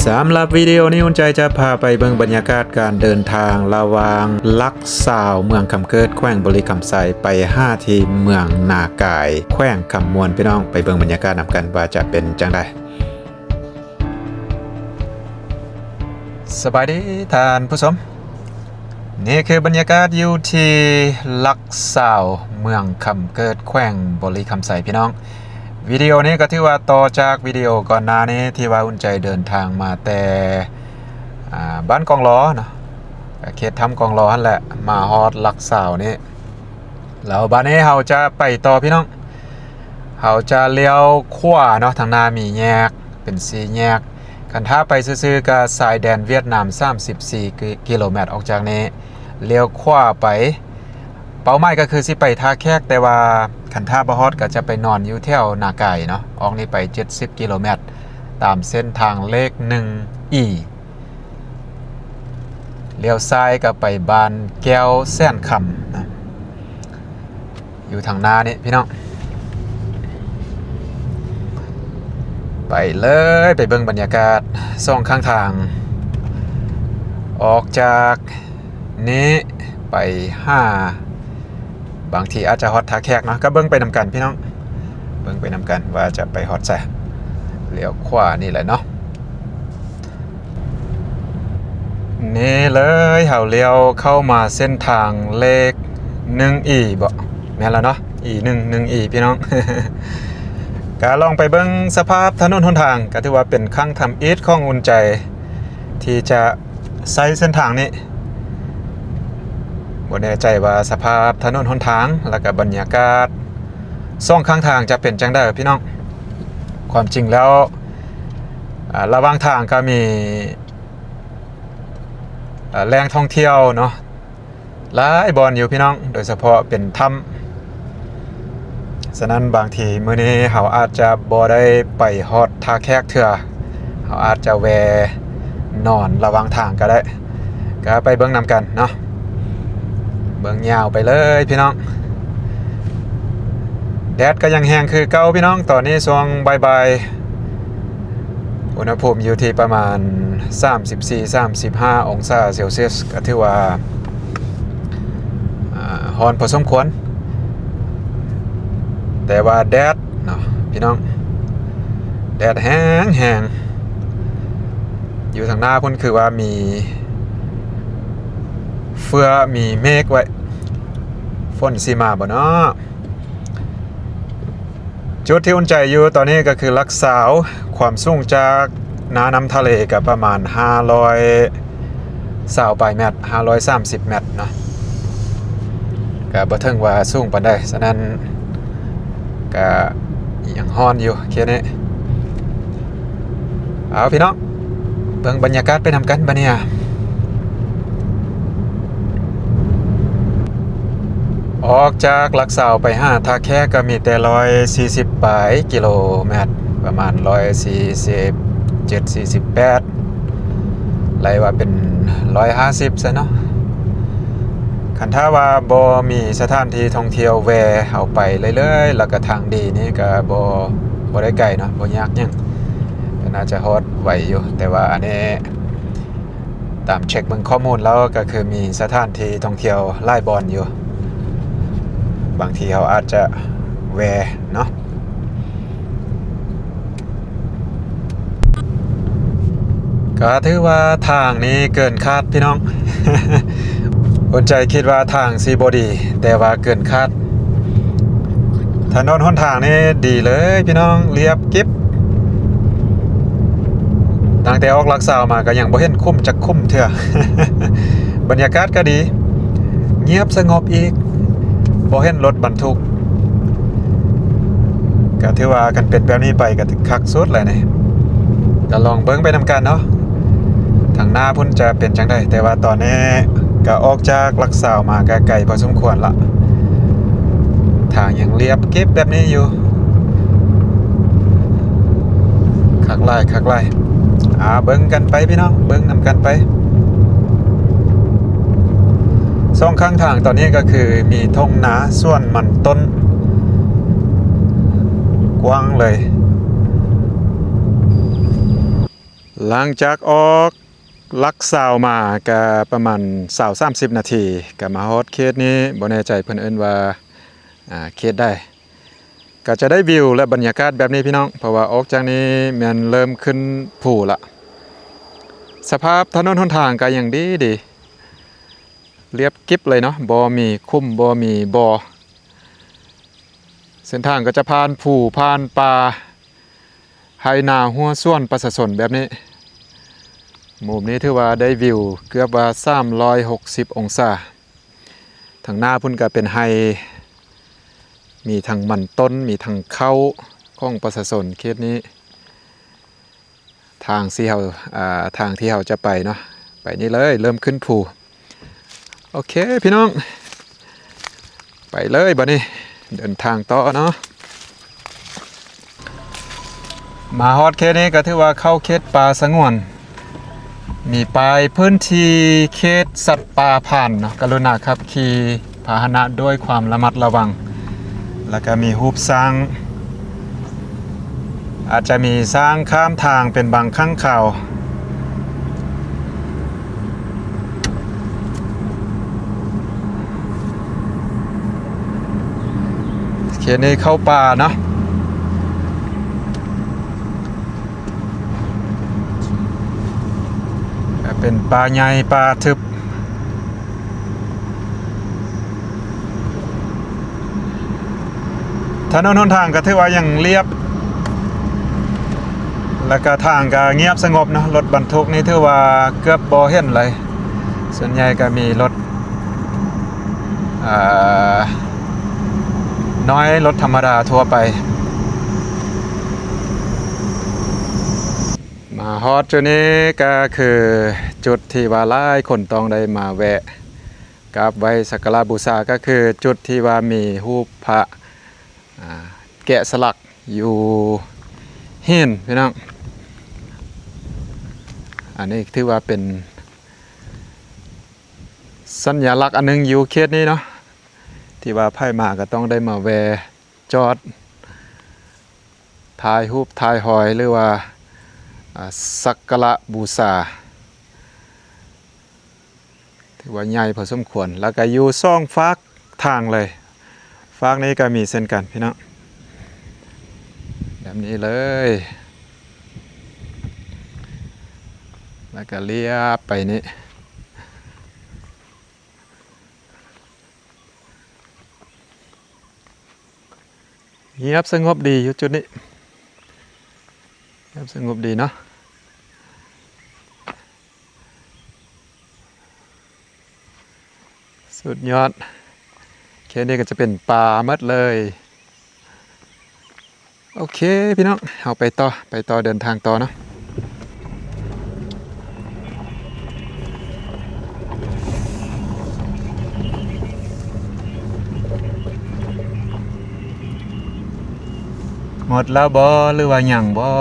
ສຳລັບວິດີໂອນີ້ ອຸ່ນໃຈຈະພາໄປເບິ່ງບັນຍາກາດການເດີນທາງລະຫວ່າງຫຼັກຊາວ ເມືອງຄຳເກີດ ແຂວງບໍລິຄຳໄຊ ໄປຫາທີ່ເມືອງນາກາຍ ແຂວງຄຳມ່ວນ. ພີ່ນ້ອງໄປເບິ່ງບັນຍາກາດນຳກັນວ່າຈະເປັນຈັ່ງໃດ. ສະບາຍດີທ່ານຜູ້ຊົມ. ນີ້ຄືບັນຍາກາດຢູ່ທີ່ຫຼັກຊາວ ເມືອງຄຳເກີດ ແຂວງບໍລິຄຳໄຊ ພີ່ນ້ອງ. ວິດີໂອນີ້ກໍຖືວ່າຕໍ່ຈາກວິດີໂອກ່ອນໜ້ານີ້ ທີ່ວ່າອຸ່ນໃຈເດີນທາງມາແຕ່ ອ່າ ບ້ານກອງລໍເນາະ ເຂດຖ້ຳກອງລໍຫັ້ນແຫຼະ ມາຮອດຫຼັກຊາວນີ້. ແລ້ວບາດນີ້ເຮົາຈະໄປຕໍ່ພີ່ນ້ອງ ເຮົາຈະລ້ຽວຂວາເນາະ ທາງໜ້າມີແຍກ ເປັນສີ່ແຍກ. ຄັນຖ້າໄປຊື່ໆ ກໍຊາຍແດນຫວຽດນາມ ສາມສິບສີ່ ກິໂລແມັດ. ອອກຈາກນີ້ລ້ຽວຂວາໄປ ເປົ້າໝາຍກໍຄືຊິໄປທ່າແຂກ ແຕ່ວ່າຄັນຖ້າບໍ່ຮອດກໍຈະໄປນອນຢູ່ແຖວນາກາຍເນາະ. ອອກນີ້ໄປເຈັດສິບກິໂລແມັດ ຕາມເສັ້ນທາງເລກໜຶ່ງອີ. ລ້ຽວຊ້າຍກໍໄປບ້ານແກ້ວແສນຄຳນະ ຢູ່ທາງໜ້ານີ້ພີ່ນ້ອງ. ໄປເລີຍ ໄປເບິ່ງບັນຍາກາດສອງຂ້າງທາງ. ອອກຈາກນີ້ໄປຫາ ບາງທີອາດຈະຮອດທ່າແຂກເນາະ ກໍເບິ່ງໄປນຳກັນພີ່ນ້ອງ ເບິ່ງໄປນຳກັນວ່າຈະໄປຮອດໃສ. ລ້ຽວຂວານີ້ແຫຼະເນາະ ນີ້ເລີຍ ເຮົາລ້ຽວເຂົ້າມາເສັ້ນທາງເລກໜຶ່ງອີບໍ ແມ່ນລະເນາະ ອີໜຶ່ງ ໜຶ່ງອີພີ່ນ້ອງ. ກະລອງໄປເບິ່ງສະພາບຖະໜົນຫົນທາງ ກະຖືວ່າເປັນຄັ້ງທຳອິດຂອງອຸ່ນໃຈທີ່ຈະ ໃຊ້ເສັ້ນທາງນີ້. ບໍ່ແນ່ໃຈວ່າສະພາບຖະໜົນຫົນທາງ ແລ້ວກະບັນຍາກາດສອງຂ້າງທາງຈະເປັນຈັ່ງໃດພີ່ນ້ອງ. ຄວາມຈິງແລ້ວ ອາ ລະຫວ່າງທາງກໍມີ ອາ ແຫຼ່ງທ່ອງທ່ຽວເນາະ ຫຼາຍບ່ອນຢູ່ພີ່ນ້ອງ ໂດຍສະເພາະເປັນຖ້ຳ. ສະນັ້ນບາງທີມື້ນີ້ເຮົາອາດຈະບໍ່ໄດ້ໄປຮອດທ່າແຂກເທື່ອ ເຮົາອາດຈະແວ່ນອນລະຫວ່າງທາງກໍໄດ້. ກໍໄປເບິ່ງນຳກັນເນາະ ເບິ່ງຍາວໄປເລີຍພີ່ນ້ອງ. ແດດກໍຍັງແຮງຄືເກົ່າພີ່ນ້ອງ ຕອນນີ້ຊ່ວງບ່າຍໆ ອຸນຫະພູມຢູ່ທີ່ປະມານສາມສິບສີ່ ສາມສິບຫ້າອົງສາເຊລຊຽສ ກໍຖືວ່າ ອາ ຮ້ອນພໍສົມຄວນ ແຕ່ວ່າແດດເນາະພີ່ນ້ອງ ແດດແຮງໆ. ຢູ່ທາງໜ້າພຸ້ນຄືວ່າມີເຟືອ ມີເມກໄວ້ ຝົນຊິມາບໍ່ເນາະ? ຈຸດທີ່ອຸ່ນໃຈຢູ່ຕອນນີ້ກໍຄືຫຼັກຊາວ ຄວາມສູງຈາກໜ້ານ້ຳທະເລກໍປະມານຫ້າຮ້ອຍຊາວປາຍແມັດ ຫ້າຮ້ອຍສາມສິບແມັດເນາະ ກໍບໍ່ເຖິງວ່າສູງປານໃດ. ສະນັ້ນກໍຍັງຮ້ອນຢູ່ເຂດນີ້. ເອົາພີ່ນ້ອງ ເບິ່ງບັນຍາກາດໄປນຳກັນບາດນີ້. ອອກຈາກຫຼັກຊາວໄປຫາທ່າແຂກກໍມີແຕ່ຮ້ອຍສີ່ສິບປາຍກິໂລແມັດ ປະມານຮ້ອຍສີ່ສິບເຈັດ ສີ່ສິບແປດ ໄລ່ວ່າເປັນຮ້ອຍຫ້າສິບຊະເນາະ. ຄັນຖ້າວ່າບໍ່ມີສະຖານທີ່ທ່ອງທ່ຽວແວ່ເຮົາໄປເລື້ອຍໆ ແລ້ວກໍທາງດີນີ້ກໍບໍ່ ບໍ່ໄດ້ໄກເນາະ ບໍ່ຍາກຫຍັງ ກໍໜ້າຈະຮອດໄວຢູ່. ແຕ່ວ່າອັນນີ້ ຕາມເຊັກເບິ່ງຂໍ້ມູນແລ້ວ ກໍຄືມີສະຖານທີ່ທ່ອງທ່ຽວຫຼາຍບ່ອນຢູ່ ບາງທີເຮົາອາດຈະແວ່ເນາະ. ກໍຖືວ່າທາງນີ້ເກີນຄາດພີ່ນ້ອງ. ອົນໃຈຄິດວ່າທາງຊິບໍ່ດີ ແຕ່ວ່າເກີນຄາດ. ຖະໜົນຫົນທາງນີ້ດີເລີຍພີ່ນ້ອງ ລຽບກິບ. ຕັ້ງແຕ່ອອກຫຼັກຊາວມາກໍຍັງບໍ່ເຫັນຂຸມຈັກຂຸມເທື່ອ. ບັນຍາກາດກໍດີ ງຽບສະຫງົບອີກ ບໍ່ເຫັນລົດບັນທຸກ. ກໍຖືວ່າຄັນເປັນແບບນີ້ໄປກໍຄັກສຸດແຫຼະນີ້. ກໍລອງເບິ່ງໄປນຳກັນເນາະ ທາງໜ້າພຸ້ນຈະເປັນຈັ່ງໃດ. ແຕ່ວ່າຕອນນີ້ກໍອອກຈາກຫຼັກຊາວມາກໍໄກພໍສົມຄວນລະ ທາງຍັງລຽບກິບແບບນີ້ຢູ່. ຄັກຫຼາຍ ຄັກຫຼາຍ. ອາ ເບິ່ງກັນໄປພີ່ນ້ອງ ເບິ່ງນຳກັນໄປ. ສອງຂ້າງທາງຕອນນີ້ກໍຄືມີທົ່ງນາສວນມັນຕົ້ນກວ້າງເລີຍ. ຫຼັງຈາກອອກຫຼັກຊາວມາກະປະມານຊາວສາມສິບນາທີ ກະມາຮອດເຂດນີ້ ບໍ່ແນ່ໃຈເພິ່ນເອີ້ນວ່າ ອ່າ ເຂດໃດ. ກະຈະໄດ້ວິວ ແລະ ບັນຍາກາດແບບນີ້ພີ່ນ້ອງ ເພາະວ່າອອກຈາກນີ້ແມ່ນເລີ່ມຂຶ້ນພູລະ. ສະພາບຖະໜົນຫົນທາງກະຍັງດີດີ ລຽບກິບເລີຍເນາະ ບໍ່ມີຂຸມ ບໍ່ມີບໍ່. ເສັ້ນທາງກໍຈະຜ່ານພູ ຜ່ານປ່າ ໄຮ່ນາ ຮົ້ວສວນປະຊາຊົນແບບນີ້. ມຸມນີ້ຖືວ່າໄດ້ວິວເກືອບວ່າສາມຮ້ອຍຫົກສິບອົງສາ. ທາງໜ້າພຸ້ນກໍເປັນໄຮ່ ມີທັງມັນຕົ້ນ ມີທັງເຂົ້າຂອງປະຊາຊົນເຂດນີ້. ທາງທີ່ເຮົາ ອ່າ ທາງທີ່ເຮົາຈະໄປເນາະ ໄປນີ້ເລີຍ ເລີ່ມຂຶ້ນພູ. ໂອເຄພີ່ນ້ອງ ໄປເລີຍບາດນີ້ ເດີນທາງຕໍ່ເນາະ. ມາຮອດເຂດນີ້ກໍຖືວ່າເຂົ້າເຂດປ່າສະຫງວນ ມີປ້າຍພື້ນທີ່ເຂດສັດປ່າຜ່ານເນາະ. ກະລຸນາຂັບຂີ່ພາຫະນະດ້ວຍຄວາມລະມັດລະວັງ. ແລ້ວກະມີຮູບຊ້າງ ອາດຈະມີຊ້າງຂ້າມທາງເປັນບາງຄັ້ງຄາວ. ເຂດນີ້ເຂົ້າປ່າເນາະ ເປັນປ່າໃຫຍ່ ປ່າທຶບ. ຖະໜົນຫົນທາງກໍຖືວ່າຍັງລຽບ ແລ້ວກໍທາງກໍງຽບສະຫງົບເນາະ. ລົດບັນທຸກນີ້ຖືວ່າເກືອບບໍ່ເຫັນເລີຍ ສ່ວນໃຫຍ່ກໍມີລົດ ອ່າ ນ້ອຍ ລົດທຳມະດາທົ່ວໄປ. ມາຮອດຈຸດນີ້ກໍຄືຈຸດທີ່ວ່າຫຼາຍຄົນຕ້ອງໄດ້ມາແວະກາບໄຫວ້ສັກກາລະບູຊາ ກໍຄືຈຸດທີ່ວ່າມີຮູບພະ ອ່າ ແກະສະຫຼັກຢູ່ຫີນພີ່ນ້ອງ. ອັນນີ້ຖືວ່າເປັນສັນຍາລັກອັນໜຶ່ງຢູ່ເຂດນີ້ເນາະ ທີ່ວ່າໃຜມາກໍຕ້ອງໄດ້ມາແວ່ຈອດ ຖ່າຍຮູບຖ່າຍຮອຍ ຫຼືວ່າ ອ່າ ສັກກາລະບູຊາ. ຖືວ່າໃຫຍ່ພໍສົມຄວນ ແລ້ວກະຢູ່ສອງຟາກທາງເລີຍ. ຟາກນີ້ກະມີເຊັ່ນກັນພີ່ນ້ອງ ແບບນີ້ເລີຍ ແລ້ວກະລຽບໄປນີ້. ງຽບສະຫງົບດີຢູ່ຈຸດນີ້ ງຽບສະຫງົບດີເນາະ. ສຸດຍອດ ເຂດນີ້ກໍຈະເປັນປ່າໝົດເລີຍ. ໂອເຄພີ່ນ້ອງ ເຮົາໄປຕໍ່ ໄປຕໍ່ເດີນທາງຕໍ່ເນາະ. ໝົດແລ້ວບໍ່ ຫຼືວ່າຍັງບໍ່?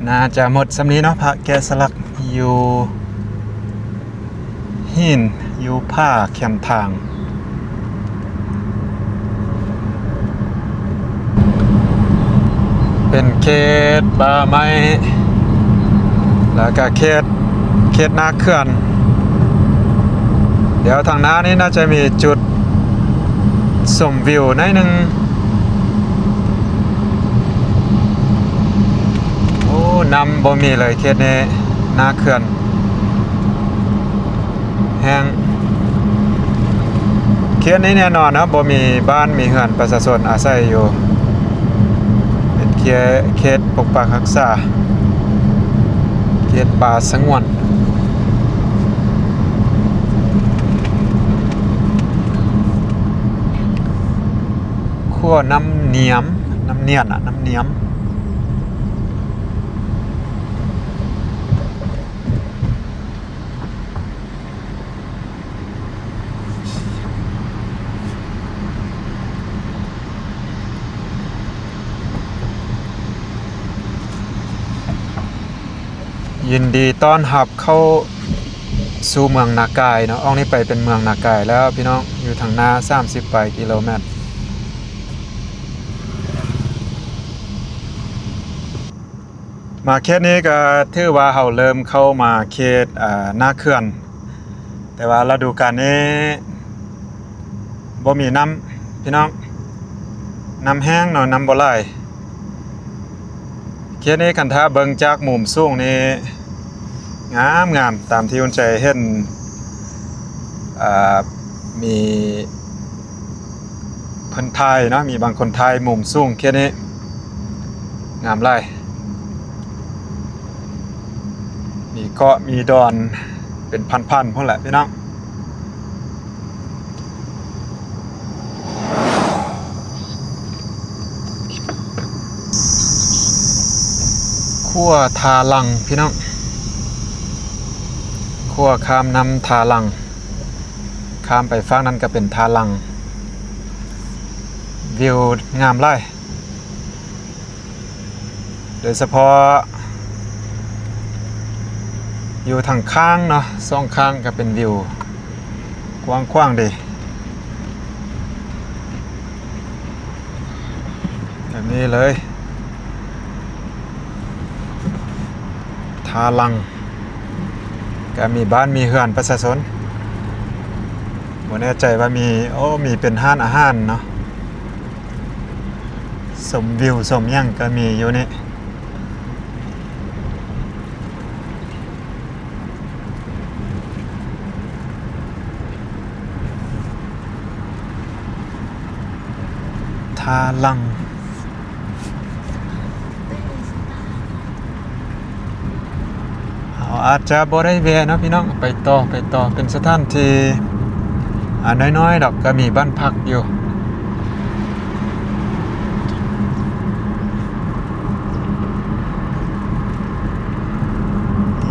ໜ້າຈະໝົດສ່ຳນີ້ເນາະ ພະແກະສະຫຼັກຢູ່ຫີນ ຢູ່ຜາແຄມທາງ. ເປັນເຂດປ່າໄມ້ ແລ້ວກະເຂດ ເຂດນາເຂື່ອນ. ດຽວທາງໜ້ານີ້ໜ້າຈະມີຈຸດຊົມວິວໜ້ອຍໜຶ່ງ. ໂອ້ ນ້ຳບໍ່ມີເລີຍເຂດນີ້ ນາເຂື່ອນແຫ້ງ. ເຂດນີ້ແນ່ນອນເນາະ ບໍ່ມີບ້ານມີເຮືອນປະຊາຊົນອາໄສຢູ່ ເປັນເຂດ ເຂດປົກປັກຮັກສາ ເຂດປ່າສະຫງວນ. ຂົວນ້ຳນຽມ ນ້ຳນຽນນະ ນ້ຳນຽມ. ຍິນດີຕ້ອນຮັບເຂົ້າສູ່ເມືອງນາກາຍເນາະ. ອອກນີ້ໄປເປັນເມືອງນາກາຍແລ້ວພີ່ນ້ອງ ຢູ່ທາງໜ້າສາມສິບປາຍກິໂລແມັດ. ມາເຂດນີ້ກໍຖືວ່າເຮົາເລີ່ມເຂົ້າມາເຂດ ເອີ ນາເຂື່ອນ, ແຕ່ວ່າລະດູການນີ້ບໍ່ມີນ້ຳພີ່ນ້ອງ, ນ້ຳແຫ້ງເນາະ, ນ້ຳບໍ່ຫຼາຍ. ເຂດນີ້ຄັນຖ້າເບິ່ງຈາກມຸມສູງນີ້ງາມໆ ຕາມທີ່ອຸ່ນໃຈເຫັນ ເອີ ມີ ເພິ່ນຖ່າຍເນາະ, ມີບາງຄົນຖ່າຍມຸມສູງເຂດນີ້ ງາມຫຼາຍ, ມີເກາະມີດອນເປັນພັນໆ ພຸ້ນແຫຼະພີ່ນ້ອງ. ຂົວທ່າຫຼັງພີ່ນ້ອງ, ຂົວຂ້າມນ້ຳທ່າຫຼັງ. ຂ້າມໄປຟາກນັ້ນກໍເປັນທ່າຫຼັງ, ວິວງາມຫຼາຍ, ໂດຍສະເພາະຢູ່ທາງຂ້າງເນາະ, ສອງຂ້າງກໍເປັນວິວກວ້າງຂວາງດີ ແບບນີ້ເລີຍ. ທ່າຫຼັງ ກະມີບ້ານມີເຮືອນປະຊາຊົນ, ບໍ່ແນ່ໃຈວ່າມີ ໂອ້ ມີເປັນຮ້ານອາຫານເນາະ, ຊົມວິວຊົມຫຍັງກະມີຢູ່ນີ້. ທ່າຫຼັງ ເຮົາອາດຈະບໍ່ໄດ້ແວ່ເນາະພີ່ນ້ອງ, ໄປຕໍ່ ໄປຕໍ່. ເປັນສະຖານທີ່ ອາ ນ້ອຍໆດອກ, ກໍມີບ້ານພັກຢູ່.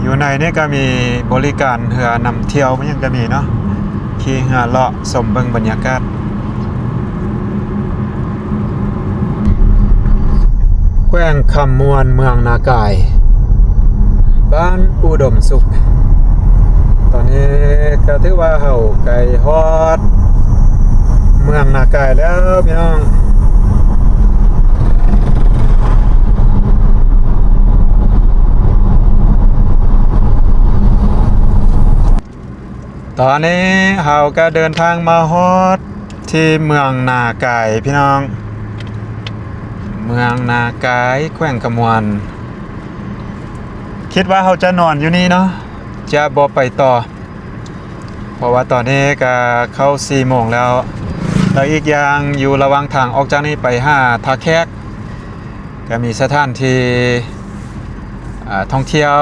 ຢູ່ໃນນີ້ກໍມີບໍລິການເຮືອນຳທ່ຽວ ຫຍັງກໍມີເນາະ, ຂີ່ເຮືອເລາະຊົມເບິ່ງບັນຍາກາດ. ແຂວງຄຳມ່ວນ ເມືອງນາກາຍ ບ້ານອຸດົມສຸກ. ຕອນນີ້ກໍຖືວ່າເຮົາໃກ້ຮອດເມືອງນາກາຍແລ້ວພີ່ນ້ອງ. ຕອນນີ້ເຮົາກໍເດີນທາງມາຮອດທີ່ເມືອງນາກາຍພີ່ນ້ອງ, ເມືອງນາກາຍ ແຂວງຄຳມ່ວນ. ຄິດວ່າເຮົາຈະນອນຢູ່ນີ້ເນາະ, ຈະບໍ່ໄປຕໍ່, ເພາະວ່າຕອນນີ້ກໍເຂົ້າສີ່ໂມງແລ້ວ, ແລ້ວອີກຢ່າງຢູ່ລະຫວ່າງທາງອອກຈາກນີ້ໄປຫາທ່າແຂກ ກໍມີສະຖານທີ່ ອາ ທ່ອງທ່ຽວ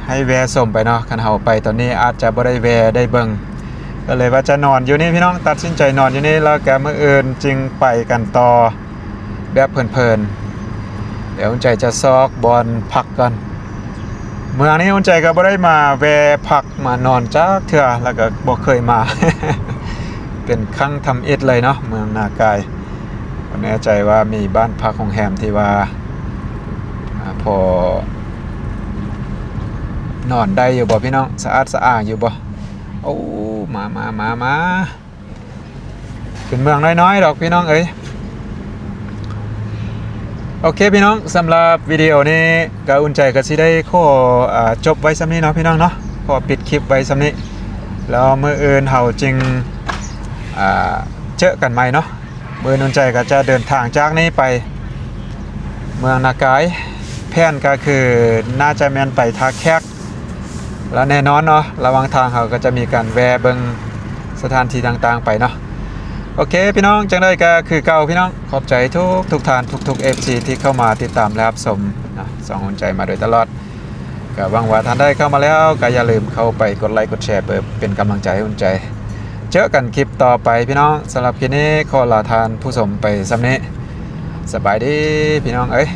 ໃຫ້ແວ່ຊົມໄປເນາະ. ຄັນເຮົາໄປຕອນນີ້ອາດຈະບໍ່ໄດ້ແວ່ໄດ້ເບິ່ງ, ກໍເລີຍວ່າຈະນອນຢູ່ນີ້ພີ່ນ້ອງ, ຕັດສິນໃຈນອນຢູ່ນີ້ ແລ້ວກໍມື້ອື່ນຈຶ່ງໄປກັນຕໍ່ແບບເພີນໆ. ດຽວອຸ່ນໃຈຈະຊອກບ່ອນພັກກ່ອນ. ເມືອງນີ້ອຸ່ນໃຈກໍບໍ່ໄດ້ມາແວ່ພັກ ມານອນຈັກເທື່ອ ແລ້ວກໍບໍ່ເຄີຍມາ ເປັນຄັ້ງທຳອິດເລີຍເນາະ ເມືອງນາກາຍ. ບໍ່ແນ່ໃຈວ່າມີບ້ານພັກໂຮງແຮມທີ່ວ່າ ອາ ພໍນອນໄດ້ຢູ່ບໍ່ພີ່ນ້ອງ, ສະອາດສະອ້າງຢູ່ບໍ່? ໂອ້ ມາ ມາ ມາ ມາ. ເປັນເມືອງນ້ອຍໆດອກພີ່ນ້ອງເອີຍ. ໂອເຄພີ່ນ້ອງ, ສຳລັບວິດີໂອນີ້ກໍອຸ່ນໃຈກໍຊິໄດ້ຂໍ ອາ ຈົບໄວ້ສ່ຳນີ້ເນາະພີ່ນ້ອງເນາະ, ຂໍປິດຄລິບໄວ້ສ່ຳນີ້ ແລ້ວມື້ອື່ນເຮົາຈຶ່ງ ອາ ເຈີກັນໃໝ່ເນາະ. ມື້ອື່ນອຸ່ນໃຈກໍຈະເດີນທາງຈາກນີ້ໄປເມືອງນາກາຍ, ແຜນກໍຄືໜ້າຈະແມ່ນໄປທ່າແຂກ ແລະ ແນ່ນອນເນາະ ລະຫວ່າງທາງເຮົາກໍຈະມີການແວ່ເບິ່ງສະຖານທີ່ຕ່າງໆໄປເນາະ. ໂອເຄພີ່ນ້ອງ, ຈັ່ງໃດກໍຄືເກົ່າພີ່ນ້ອງ, ຂອບໃຈທຸກໆທ່ານ ທຸກໆເອັຟຊີທີ່ເຂົ້າມາຕິດຕາມ ແລະ ຮັບຊົມເນາະ ຊ່ອງອຸ່ນໃຈມາໂດຍຕະຫຼອດ. ກໍຫວັງວ່າທ່ານໃດເຂົ້າມາແລ້ວກໍຢ່າລືມເຂົ້າໄປກົດໄລກົດແຊ ເພື່ອເປັນກຳລັງໃຈໃຫ້ອຸ່ນໃຈ. ເຈີກັນຄລິບຕໍ່ໄປພີ່ນ້ອງ, ສຳລັບຄລິບນີ້ຂໍລາທ່ານຜູ້ຊົມໄປສ່ຳນີ້. ສະບາຍດີພີ່ນ້ອງເອີຍ.